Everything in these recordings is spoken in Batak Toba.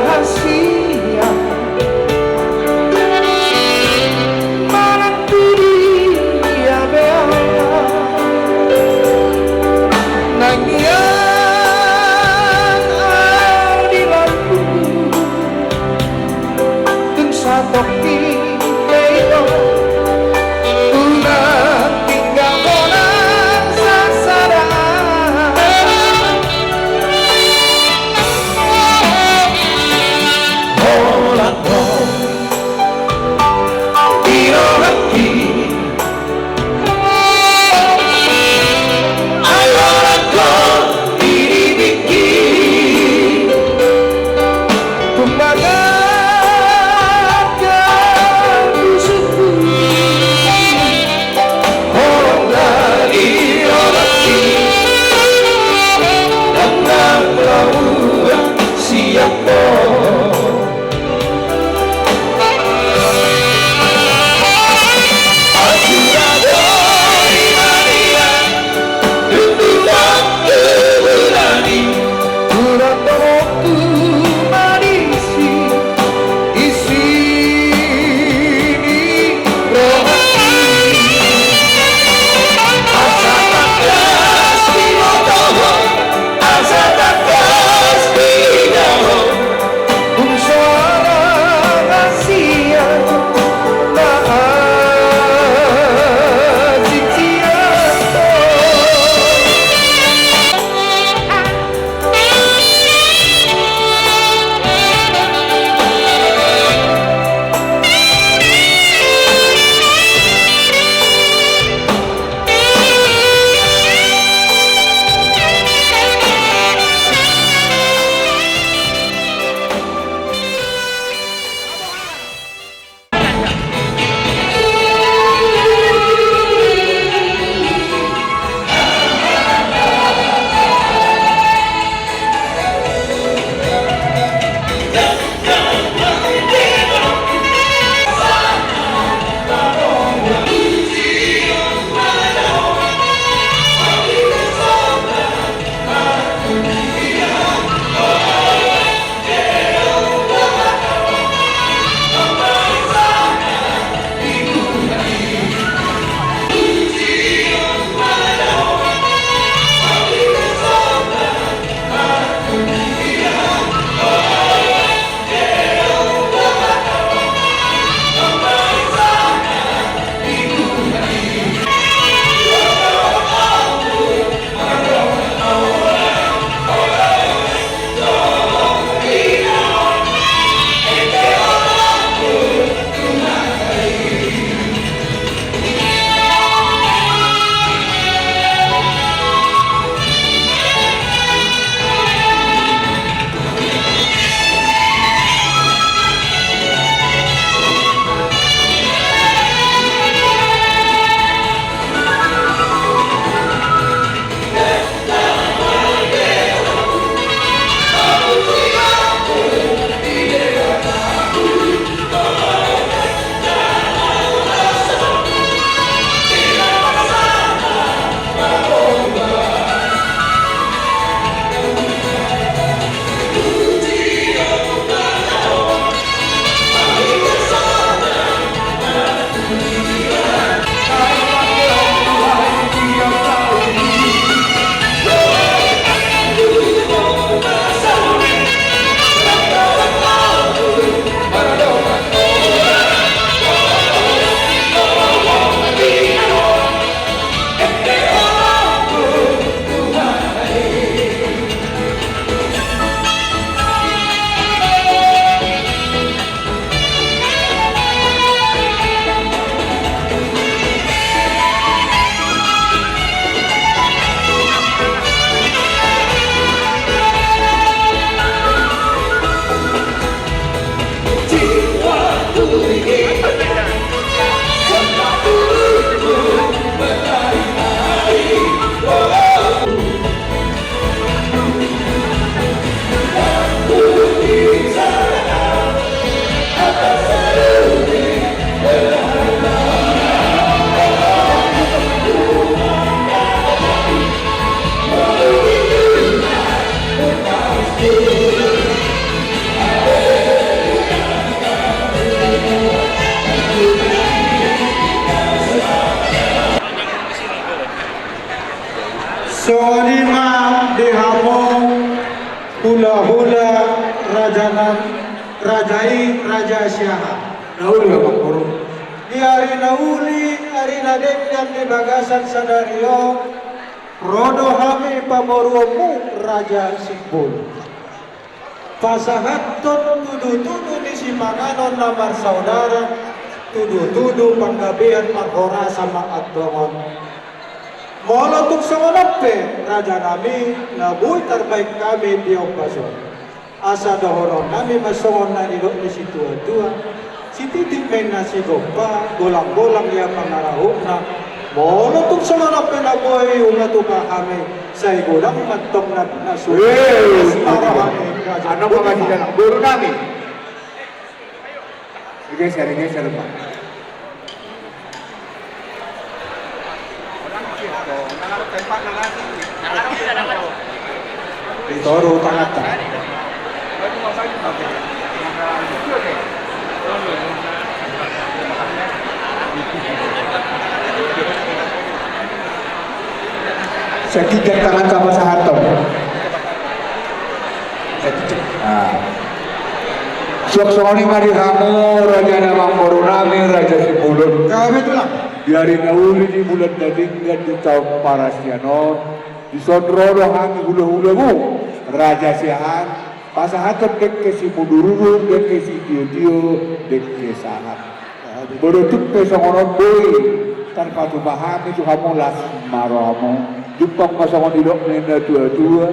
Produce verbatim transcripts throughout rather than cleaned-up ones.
hasian manang tu dia pe au, nang ia au di lambungku. Tung satongkin pe i do, unang tinggal hona sasada. Songon i ma di hamu hulahula raja na, raja i, Raja Siahaan. Na uli ma, Amangboru. Di ari na uli, ari na denggan di bagasan sadari on, ro do hami pamoruonmu, Raja Simbolon. Pasahathon tudutudu ni sipanganon na marsaudara, tudutudu panggabean, parhorasan, mangantusi. Molo tung songon on pe, raja nami, na boi tarbaen hami di ombas on. Asa dohonon nami ma songon na nidok ni situatua: Sititi ma inna sigompa, golanggolang ia pangarahutna. Molo tung songon on pe na boi hupasahat hami, sai godang ma antong na pinasu. Weh, rohani raja. Annon ma bagi dalam boru nami. Digeser, digeser, Pak. Di toru tangata. Satitik tangata pasahaton. Satitik. Ah. Suang songon i ma di hamu, raja nami, amangboru nami, Raja Simbolon. Ya, betul lah. Di ari na uli, di bulan na denggan, di taon parasian on, dison ro do hami hulahulamu, Raja Siahaan, pasahathon dengke simudurudur, dengke sitiotio, dengke sahat. Molo tung pe songon on boi tarpatupa hami tu hamu, las ma rohamu. Jumpang ma songon nidok ni natuatua: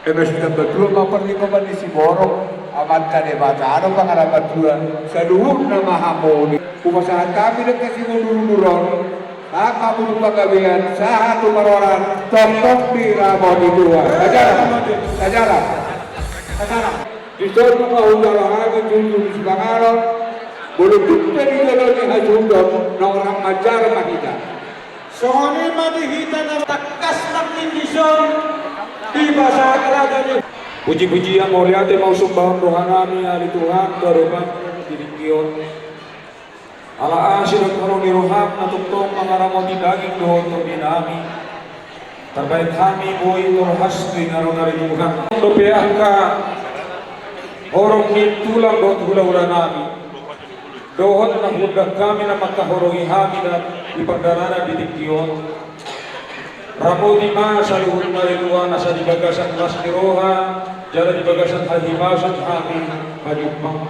Eme sitambatua ma parlinggoman ni siborok, Amanta Debata do pangaramatua, saluhutna ma hamu. Hupasahat hami dengke simudurudur on, sahat ma tu panggabean, sahat tu parhorasan, tongtong diramoti Tuhan. Sajalan, sajalan. Sajalan. Dison nunga hujalo hami tutu di sipanganon, molo tung pe di jolo ni hasuhuton, naung rap manjalo ma hita. Songon i ma di hita na tangkas nangkin dison, dipasahat raja ni. Pujipujian mauliate ma husombahon roha nami, ale Tuhan, tu adopanMu di tingki on. Ala asi dohot haru ni rohaM na tongtong mangaramoti daging dohot tondi nami, tarbaen hami boi tolhas tu inganan on, ale Tuhan. Dope angka horong ni tulang dohot hulahula nami, dohot na huundang hami, na mangkaholongi hami di pardalanan di tingki on. Ramoti ma saluhutna, ale Tuhan, asa di bagasan las ni roha jala di bagasan hahipason hami pajumpang.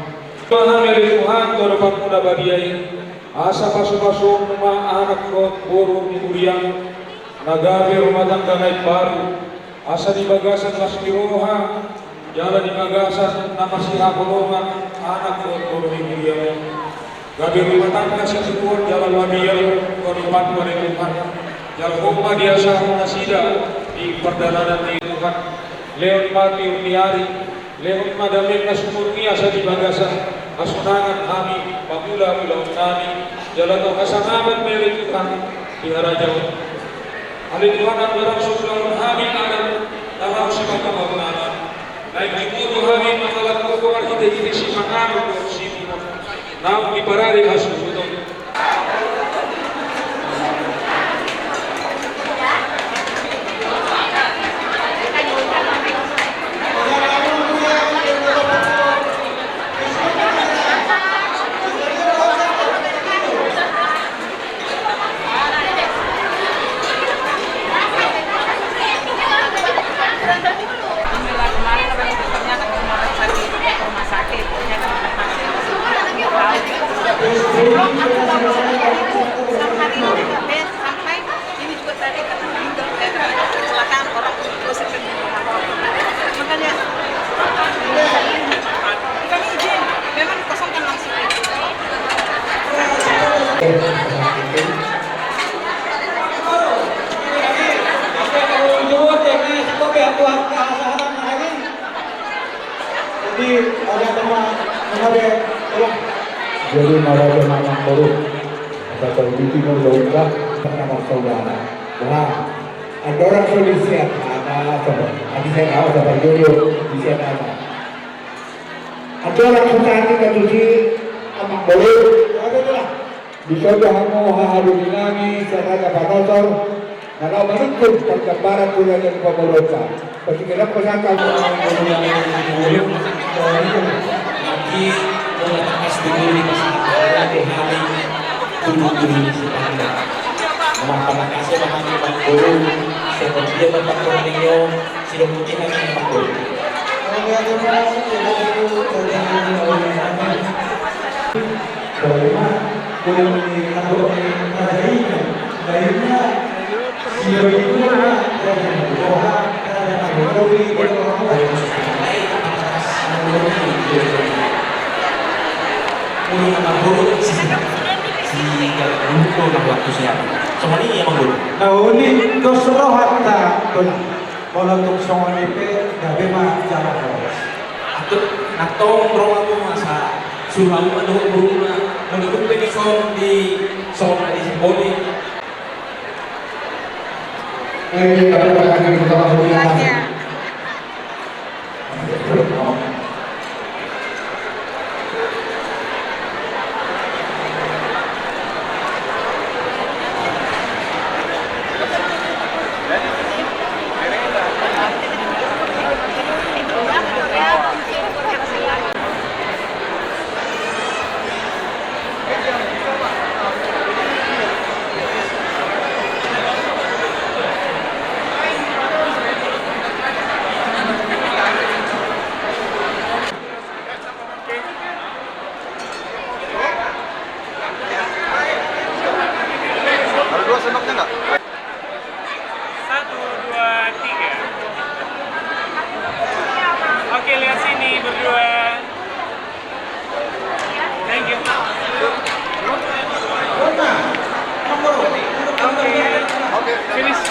Hami, ale Tuhan, tu adopanMu na badia i, asa pasupasuonMu ma anak dohot boru ni huriaM, na gabe rumah tangga na imbaru, asa di bagasan las ni roha jala di bagasan na masihaholongan anak dohot boru ni huriaM, gabe rumah tangga sitiruon jala badia tu adopanMu, ale Tuhan. Jala Ho ma diasahon nasida di pardalanan ni, Tuhan. Lehon ma tiur ni ari, lehon ma damem na sumurung i, asa di bagasan hasonangan hami mangula ulaon nami, jala tong hasangapan ma, ale Tuhan, di harajaon. Ale Tuhan, andorang so ulaon hami adat na laho sipangkabaunanan, naeng diboto hami mangalangkuhon marhitehite sipanganon dohot siminum naung diparade hasuhuton. Sampai ini juga tadi karena meninggal, eh, kecelakaan orang. Makanya kami izin, memang dikosongkan langsung. Jadi, maraja manang boru, kata tahu di timur, lo enggak pernah bersaudara. Wah, andorang so disiap, apa, apa, habis saya tahu, apa, jodoh, disiap, apa. Andorang so tadi, kata si, amang boru, ada tu lah. Dison do hamu haha dolinami sian Raja Panosor na laho manungkun pargambaran tu raja ni pamoruonta. Pasingeron ma sangkap. Marpangkasi ma hami, Amangboru, songon dia ma pangkorhon ni on. Sidok putih lagi, Amangboru. Songon i, Amangboru. Na uli dos rohanta. Molo tung songon i pe, gabe ma jala horas. Antong, antong ro hamu asa suru hamu ma dohot boruna, molo tung pe dison di, songon na di Simboli. Ada dua sendoknya nggak? Satu, dua, tiga. Oke, lihat sini berdua. Thank you. Oke. Finish.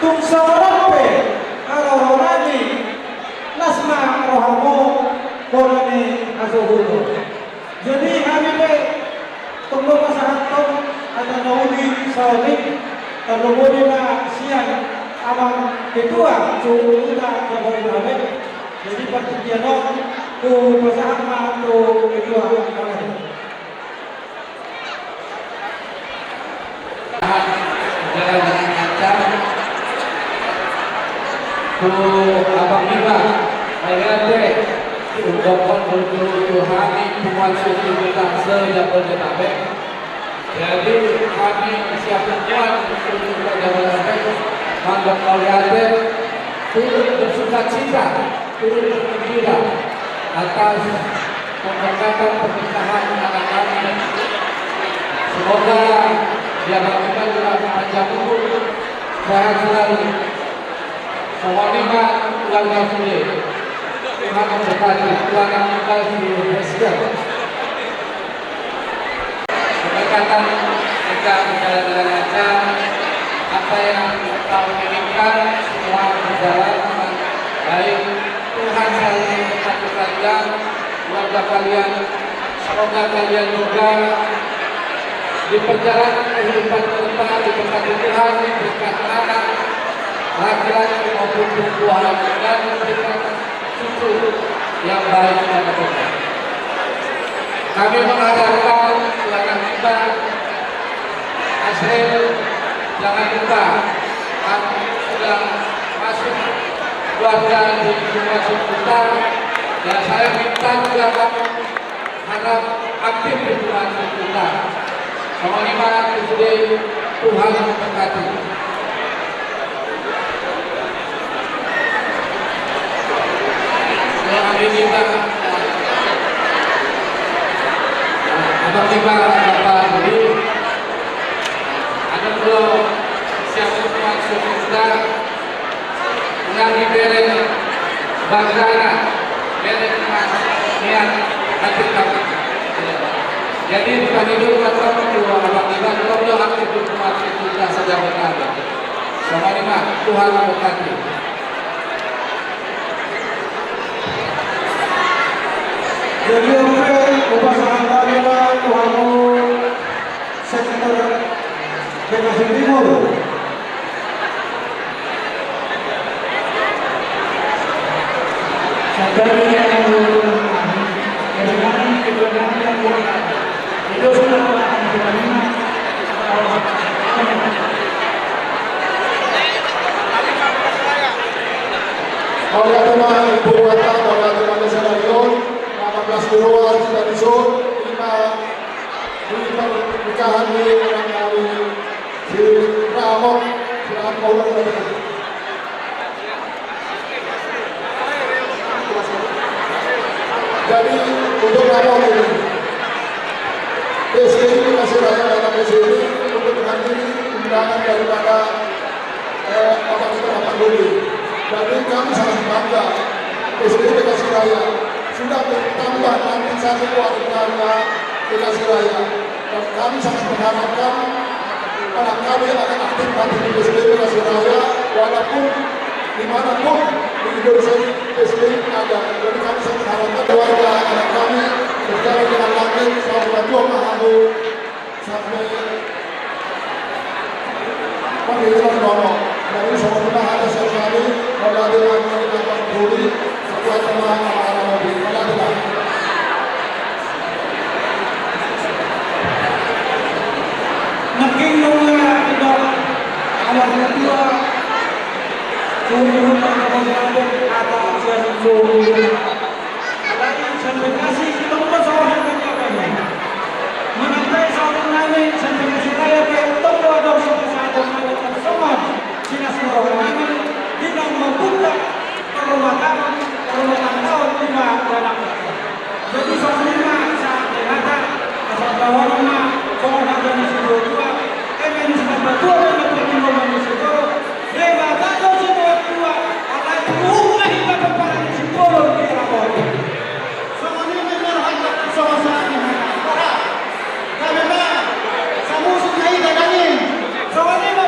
Tung songon on pe, haroro nami, las ma rohamu, bona ni hasuhuton. Jadi hami pe tong do pasahathon hata na uli saotik, tarlumobi ma sian amang ketua tu uta Jabodetabek. Jadi partingkian on hupasahat ma tu ketua amang. Jalan dengan lancar. Tu abang Bima, Ayate, undokon untuk Tuhan, penguasa kita se-Jabodetabek. Jadi, kami siap semua untuk menjalankan mandok mauliate, turut bersukacita, turut bergembira atas pemberkatan pernikahan anak kami. Semoga dia berkembang dalam panjang umur, sehat selalu. Songon i ma keluarga sude. Tuhan memberkati, Tuhan yang memberkati. Pernikahan kita berjalan dengan lancar. Apa yang kau inginkan semua berjalan dengan baik. Tuhan selalu memberkati kalian, keluarga kalian. Semoga kalian juga di perjalanan kehidupan kita diberkati Tuhan, diberikan anak, laki-laki maupun perempuan, dan diberikan cucu yang baik dan berkah. Kami mengharapkan anak kita, Asril, jangan lupa, kamu sudah masuk keluarga di rumah kita. Ya, saya minta juga kamu harap aktif di rumah kita. Songon i ma, Tuhan memberkati. Ya, amin, Pak. Apa nih, Pak? Apa tadi? Ada belum siap semua, sudah? Nang dibere bagana, bere mas, niat, hati kami. Jadi, panidur kata kedua, Abang Iban, tolong aktif di rumah kita saja berkata. Sama ini, Mak, Tuhan memberkati. Jadi, oke, upasakan lagi, Pak, Tuhan. Sektor Bekasi Timur. Sadari yang itu sudah. Oke, teman, ibu kota, oke, teman, saya lagi on. Delapan belas Februari, kita di Zoom. Lima Di pernikahan ni anak kami, si Ramon, si Ramon. Jadi, untuk Ramon ini, P S D I Bekasi Raya datang ke sini untuk menghadiri undangan daripada eh, Bapak kita, Bapak Dodi. Jadi kami sangat bangga, P S D I Bekasi Raya sudah bertambah nanti satu keluarga Bekasi Raya. Dan kami sangat mengharapkan anak kami akan aktif nanti di P S D I Bekasi Raya, walaupun dimanapun di Indonesia ini P S D I ada. Jadi kami sangat mengharapkan keluarga anak kami berjalan dengan lancar, selalu berjuang mengharu. Sampai pemilihan nono. Jadi, semoga ada sekali, kalau ada yang mau kita peduli, sekuat sama anak-anak mobil. Kalau ada, Pak. Nangkin nunga, Pak. Awas, Pak. Turun, Pak. Atas, Pak. Alai sian Bekasi, tong do saotik nami. Manang pe saotik nami sian Bekasi Raya pe, tong do adong sipasahaton nami tarsongon sinas ni roha nami di naung mambuka parrumatanggaon, parrumatanggaon di ma anak. Jadi songon i ma sahat ni hata, asa taonon ma songon hata ni situa-tua, eme ni situa-tua, eme ni situa-tua. Debata do situa-tua, alai tubu ma hita pomparan ni sibolon di halak on. Songon i ma rohanta, songon sahat ni hata. Gabe ma, samusuk ma hita daging. Songon i ma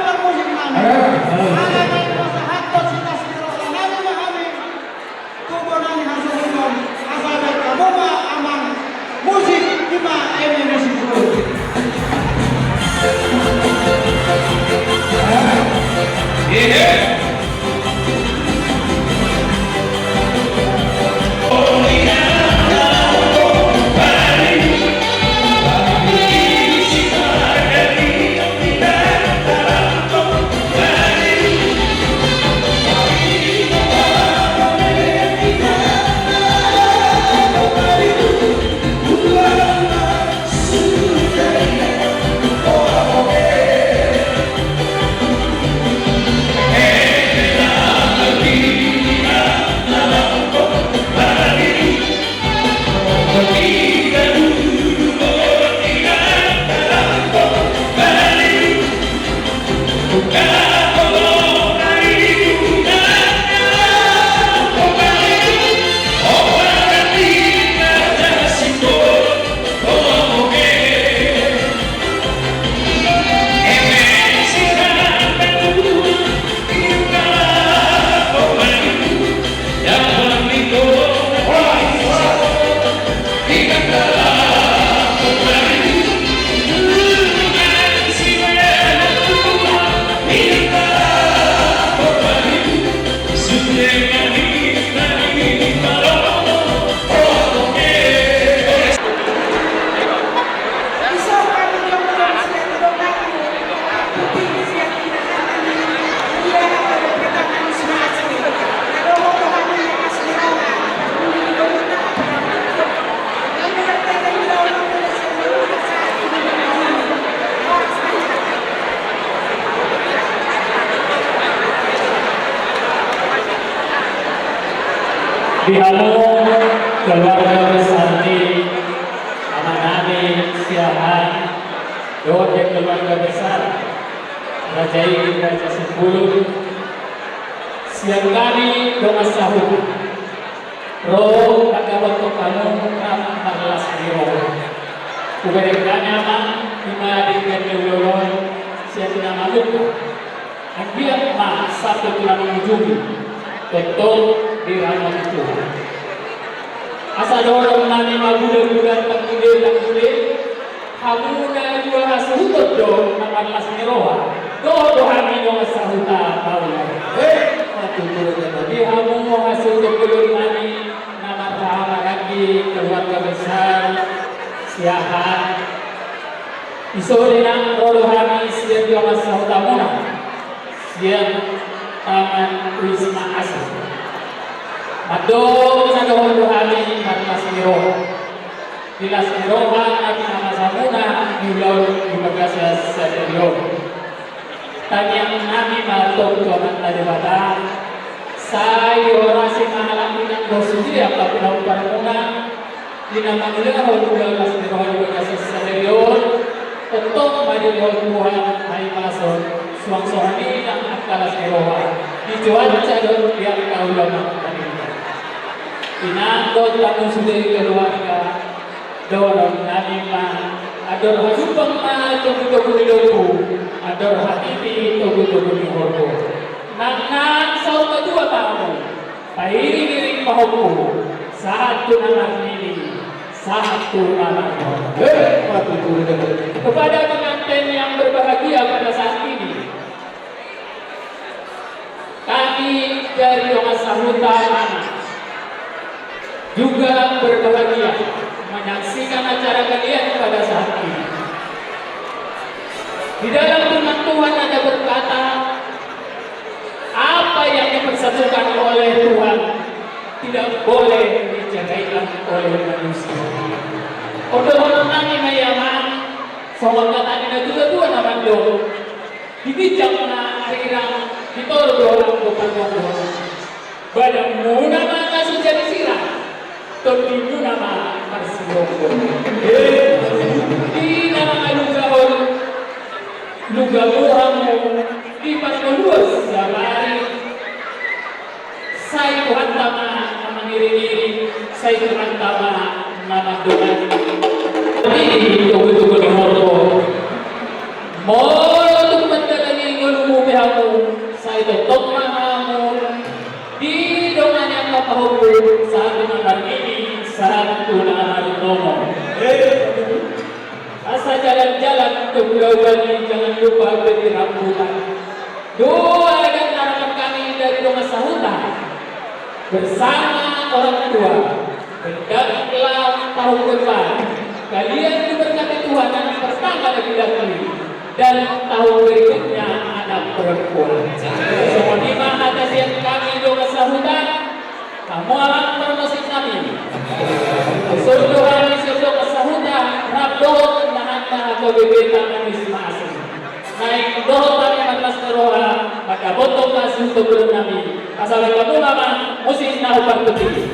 Di hamu keluarga besar ni amanami Siahaan, dohot keluarga besar Raja i, Raja Sipulun, sian hami dongan sahuta, ro mangkabantok hamu rap marlas ni roha. Hubereng hami, Amang, ima denggan ni ulaon on sian na mamungka, anggiat ma sampe tu na mangujungi, tongtong dirahmati Tuhan. Asa dohonon nami ma, bulan-bulan tanggule-tanggule, hamu na dua hasuhuton do na marlas ni roha, dohot do hami dongan sahuta, Paula. Eh, matutu. Di hamu hasuhuton bolon nami na marhahamaranggi, keluarga besar Siahaan. Dison, Inang, ro do hami sian dongan sahutamuna sian Taman Wisma Asri. Mandok na dohot do hami marlas ni roha. Di las ni roha na pinamasamuna di ulaon di bagasan sadari on. Tangiang nami ma tongtong tu Amanta Debata, sai dihorasi ma halak Minang dohot sude angka pinaumparmuna, di na mangulahon ulaon las ni roha di bagasan sadari on, tongtong ma dilehon Tuhan haimason, suang songon i nang angka las ni roha di cuaca dohot di angka ulaon na mangkaninta. Inang dohot hamu sude keluarga, dohonon nami ma, andor hajumpang ma togu-togu ni lombu, andor hatiti togu-togu ni horbo. Nang, nang saur matua ma hamu, pairing-iring pahompu, sahat tu na marnini, sahat tu na marnono. Eh, matutu. Kepada pengantin yang berbahagia pada saat ini, kami dari dongan sahuta Mana juga berbahagia menyaksikan acara kalian pada saat ini. Di dalam firman Tuhan ada berkata, apa yang dipersatukan oleh Tuhan tidak boleh diceraikan oleh manusia. Ondo, dohonon nami ma i, Amang, songon hata ni natua-tua na mandok, di ginjang na arirang, di toru do anggo pandohan. Badanmuna ma na so jadi sirang, tondimuna ma marsihohot. Eh, di na mangalugahon lugamu hamu, di parngoluon siapari, sai Tuhanta ma na mangiring-iring, sai Tuhanta ma na mandongani. Di togu-togu ni horbo, molo tung mandalangi ngolumu pe hamu, sai tongtong ma hamu didongani angka pahompu, sahat tu na marnini, sahat tu na marnono. Asa jalan-jalan ke Pulau Bali, jangan lupa beli rambutan. Doa dan harapan kami dari dongan sahuta bersama orang tua, hendaklah tahun depan kalian diberkati Tuhan anak pertama laki-laki, dan tahun berikutnya anak perempuan. Songon i ma hata sian hami dongan sahuta. Hamu amang parmusik nami, songon i do hami sian dongan sahuta rap dohot na hata H K B P Taman Wisma Asri. Naeng dohot hami marlas ni roha, mangkabantok hasuhuton bolon nami. Asa bahen hamu ma amang musik na huparpudi.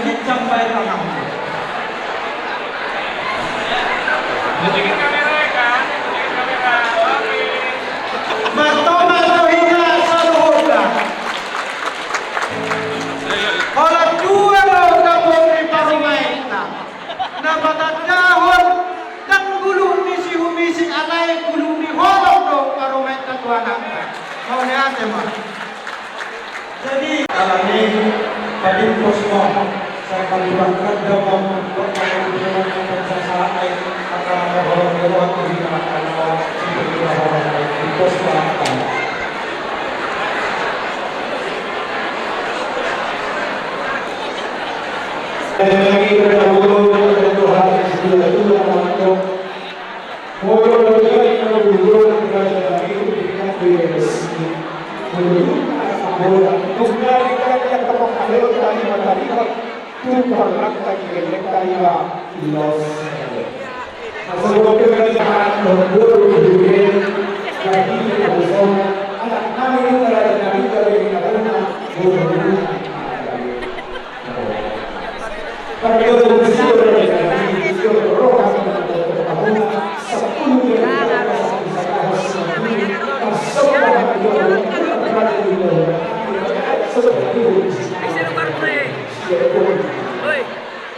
Sampai tangan. Martomak do hita saluhutna. Holan dua do na boi parumaenta. Na patandahon ndang guluk ni sihumisi alai guluk ni holong do parumaenta tu anakna. Mauliate ma. Jadi alani padimpos ma sangkali bangkat damang.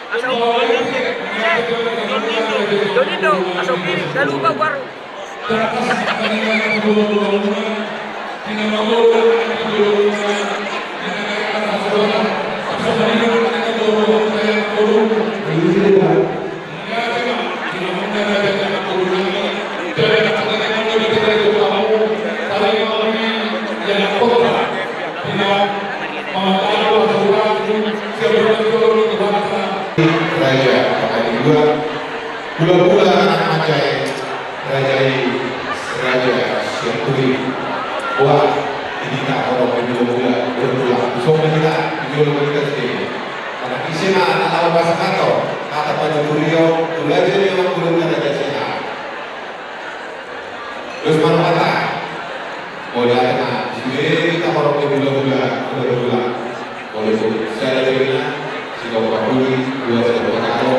Asa hukirim, Donindo, asa hukirim, jangan lupa baru. Raja Pangadi dua, hulahula anak manjae, raja i, raja sian Turi. Wah, di hita horong ni hulahula, hulahula. Songon hita, di hulahula hita sendiri. Karena ise ma na laho pasahathon hata panuturion tu raja ni amangboru na raja Siahaan. Terus mana kata? Mauliate ma, di sude hita horong ni hulahula, hulahula. Molo sada do ninna, sidok pahuli, dua sidok pahalo.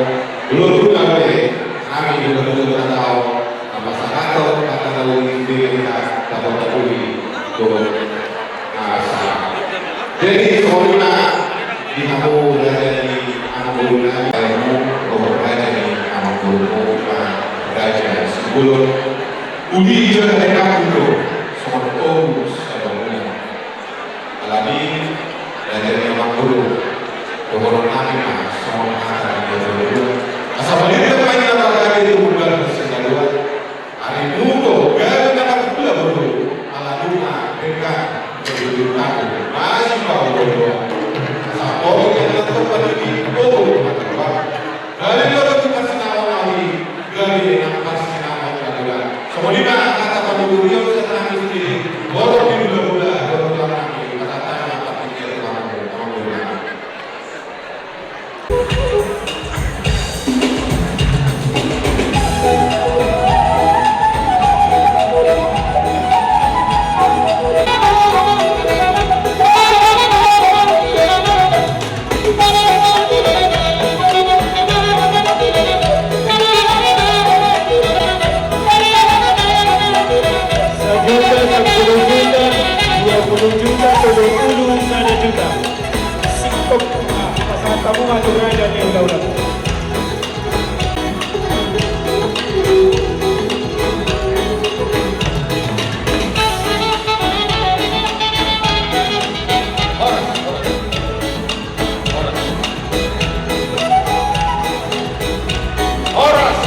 Hulahula be, hami hulahula na tau, na pasahathon hata na uli di hita, sidok pahuli. Asa. Jadi songon i ma di hamu raja ni amangboru nami, hamu raja ni amangboru, raja Simbolon. Uli jala denggan do songon obu sabangunan. Alani raja ni amangboru, dohonon nami ma songon hata ni amangboru. Asa malipat ma inna marga di tumundalhon sinaluan. Ari mudo gabe na marhula boru, ala nunga denggan berlindung tahu masih bau boru. Asa pokok yang tetap berdiri boru mata dua. Gabe do tu parsinaon ahu i, gabe nang parsinaon ahu i. Songon i ma hata panuturion sian hami sendiri, horong ni hulahula, horong ni hulahula, hata tangga partingkian tu hamu, hamu hulahula. Sajuta, sapuluh juta, dua puluh juta, tolu puluh, sada juta. Singkop, ah, pasangan tamu masuk raja ni hulahula. Horas.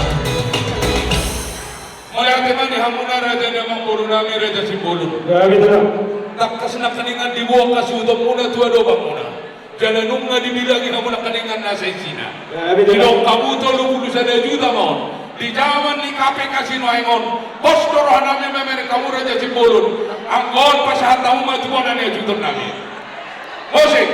Mauliate ma di hamuna raja ni amangboru nami raja Simbolon. Gabe da. Tangkas nangkiningan diboan hasuhutonmuna tu adopanmuna. Jala nunga dibilangi hamu nangkiningan na saisina. Gabe da. Didok hamu tolu pulu sada juta ma on. Di jaman ni K P K sinuaeng on, pos do roha nami mamereng hamu raja Simbolon. Anggo on pasahat hamu ma tu bona ni hasuhuton nami. Musik.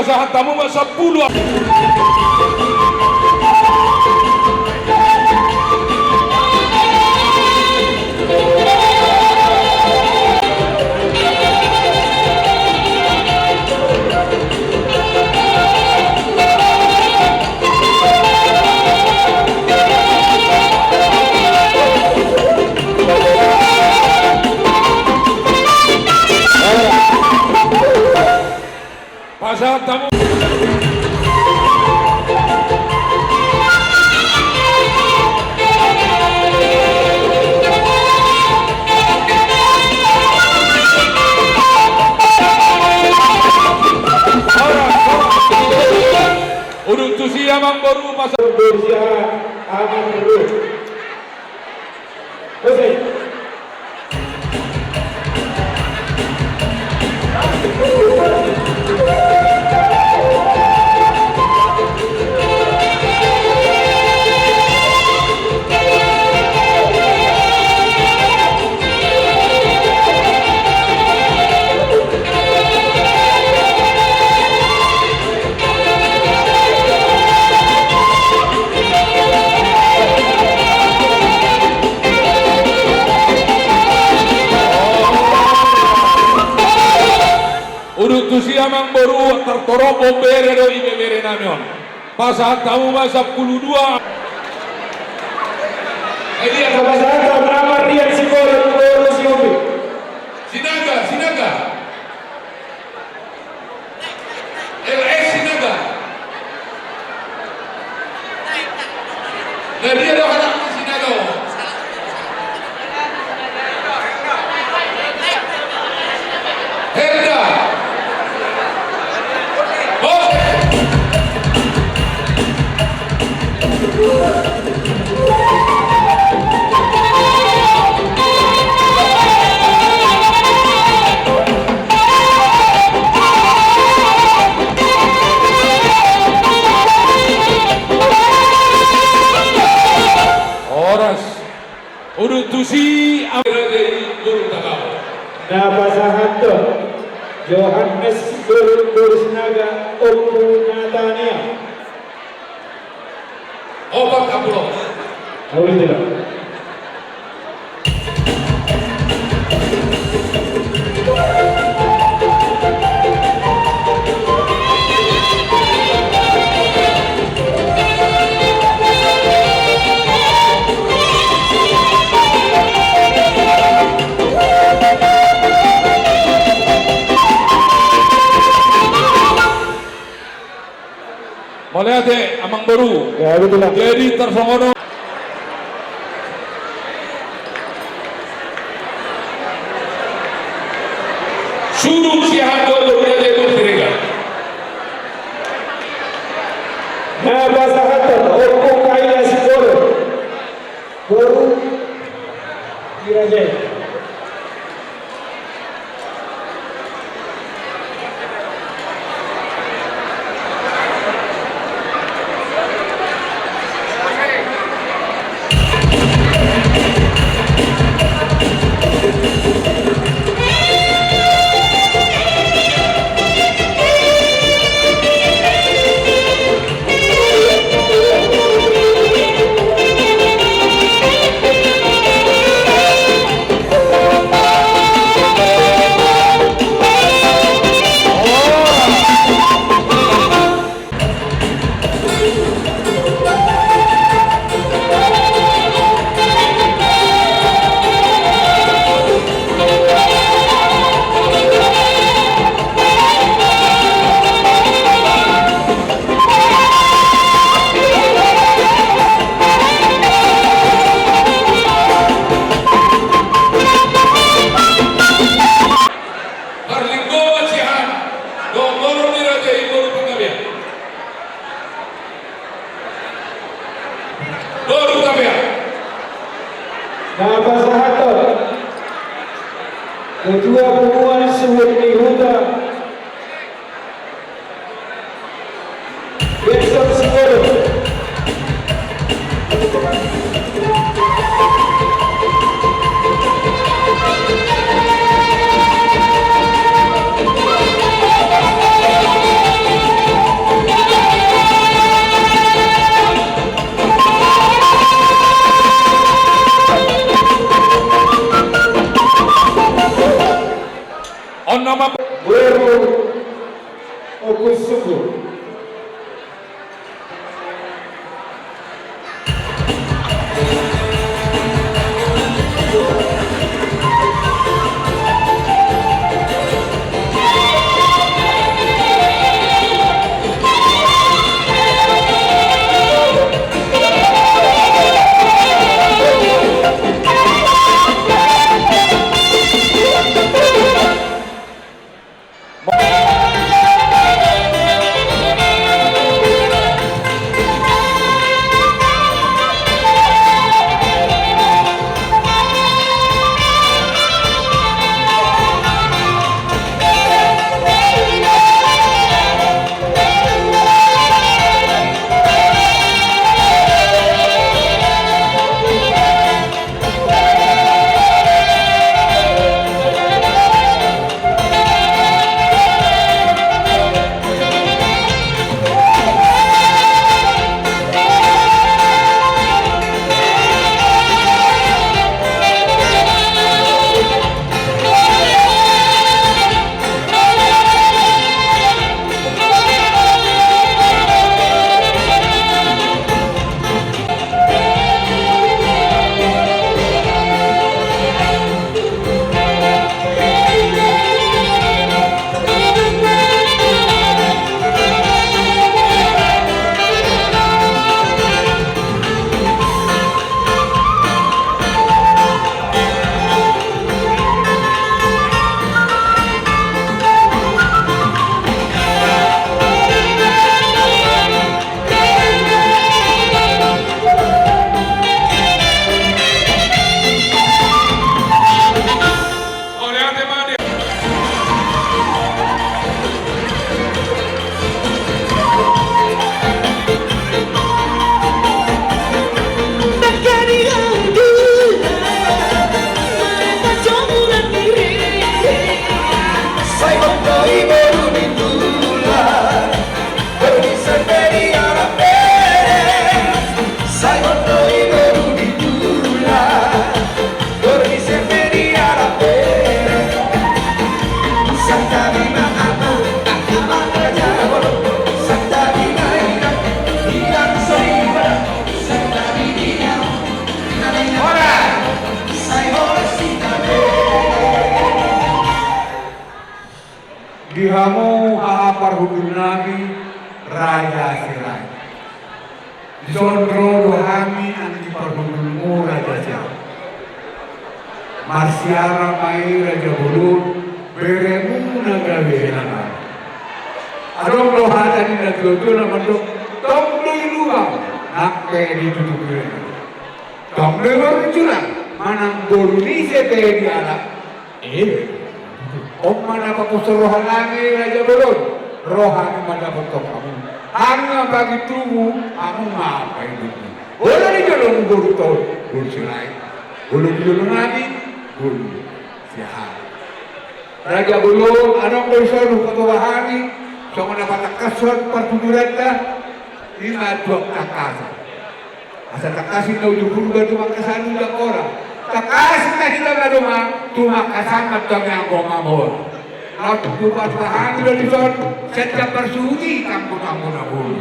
Pasahat hamu ma sampulu. Pasahat hamu. Udut tusi amang boru, pasahat. Udut tusi amang boru. Udut tusi amang boru, tartorop bere do ibeberenami on. Pasahat hamu ma sampulu dua. Pasahat hamu ma rian si boru, boru si Opi. Sinaga, Sinaga. L S Sinaga. Na dia do anak Sinaga on? Helda. Oke. Horas. Udut tusi am- Na pasahathon Johannes boru, boru Sinaga, Ompu Natania. Opat amplop. Auli tela. Mauliate, amang boru. Ya, betul lah. Jadi tarsongon on. Sudung Siahaan do boru Raja i Boru Siregar. Na pasahathon Ompu Kaila Siborok, boru Siregar. Parlinggoman Siahaan, dohot boru ni Raja i Boru Panggabean. Boru Panggabean. Na pasahathon Ketua Punguan Suhut ni Huta. Hamu haha parhundul nami Raja Sirait. Dison ro do hami anggi parhundulmu Raja Sirait. Marsiara ma i Raja Bolon, beremu na gabe hela nami. Adong do hata ni natuatua na mandok, tong do i lubang, nangke ditutupi. Tong do i boru ni jula, manang boru ni ise pe dialap. Eh, on ma na paposo roha nami Raja Bolon, roha ni mandapothon hamu. Hami ma pagi tubu, hamu ma paidutmu. Olo di jolo boru tol, boru Sirait. Olo di jolo nami, boru Siahaan. Raja Bolon, adong do dison huhatahon hami, songon na patangkashon parpuduranta, ima tuak tangkasan. Asa tangkas i na uju Purba tumangkasan uju Angkola. Tangkas i na hita na doma tumangkasan ma tu anggo mamora. Laos tupat bahan do dison, setiap parsuhi tanggo-tanggo na bolu.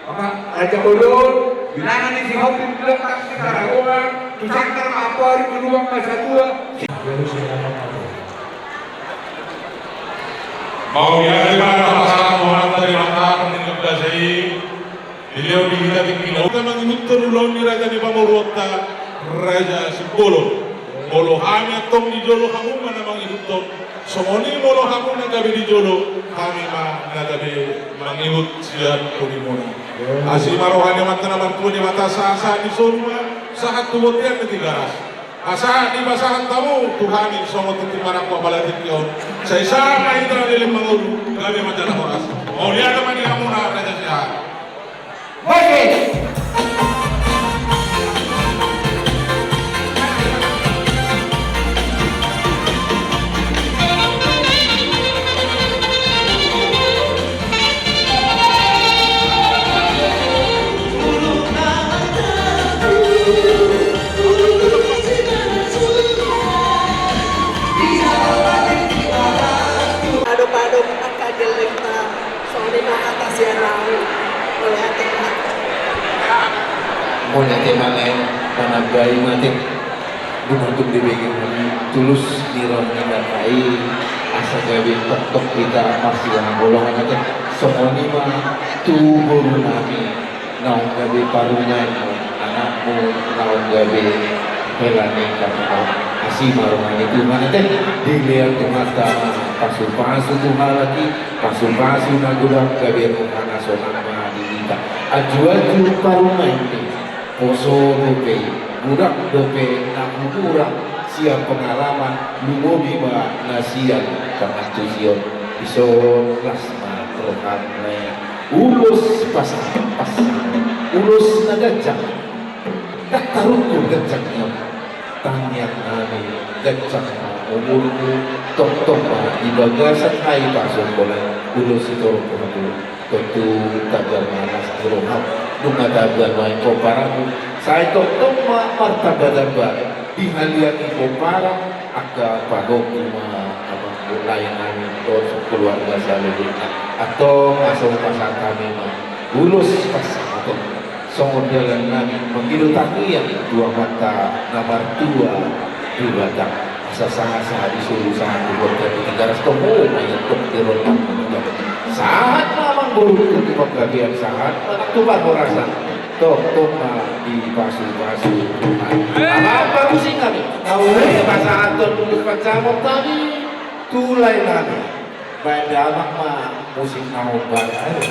Maka Raja Bolon, bilangan ni si Hopi bilang tak si Karagoan, tu sangkar ma apari tu ruang masa tua. Mauliate ma pasahat Tuhanta di mata ni Raja i. Dilehon di hita tingki na hita mangihuthon ulaon ni raja ni pamoruonta Raja Simbolon. Molo hami antong di jolo hamu ma na mangihuthon. Songon i molo hamu na gabe di jolo, hami ma na gabe mangihut sian tubumuna. Asi ma roha ni Amanta na martua Debata, sahat-sahat ni solu ma sahat tu bontean ni Tigaras. Asa dipasahat hamu tu hami songon tintin marangkup apala tingki on. Sai sahat ma hita leleng mangolu, gabe ma jala horas. Mauliate ma di hamuna Raja Siahaan. Oke. Adop-adop angka gellengta, songon i ma hata sian ahu. Mauliate ma. Mauliate ma lae, manambai ma ate. Dung tung dibege hami tulus di roha ni Debata i, asa gabe tongtong hita marsihaholongan ate. Songon i ma tu boru nami. Naung gabe parumaenmu, anakmu, naung gabe hela ni angka on. Asi ma roha ni Tuhan ate, dilehon Tuhanta ma pasu-pasu tu halak i, pasu-pasu na godang gabe rohana sonang ma di hita. Aju-aju parumaen i, poso dope i, godang dope na hurang sian pengalaman, lumobi ma na sian pangantusion. Dison las ma roham lae. Ulos pasahat-pasahat, ulos na ganjang. Ndang tarungkil ganjang ni on. Tangiang nami, ganjang ma umurmu, tongtong ma di bagasan hahipason-Mu lae. Ulos i torop tu hamu, tontu tamba ma las ni roham. Dung tamba nuaeng pomparanmu, sai tongtong ma martamba-tamba. Dihaliangi pomparan, angka pahompu ma amang lae nami dohot keluarga saluhutna. Antong asa hupasahat hami ma ulos pasahaton songon dalan nami mangido tangiang tu Amanta na martua Debata. Asa sahat-sahat di solu, sahat tu bontean ni Tigaras, toho ma i antong di rohanta. Sahat ma amang boru tu panggabean, sahat ma nang tu parhorasan. Tongtong ma dipasu-pasu Tuhan. Amang parmusik nami, na uli pasahaton ulos pansamot nami tu lae nami. Baen damang ma musik na hombar. Ayo.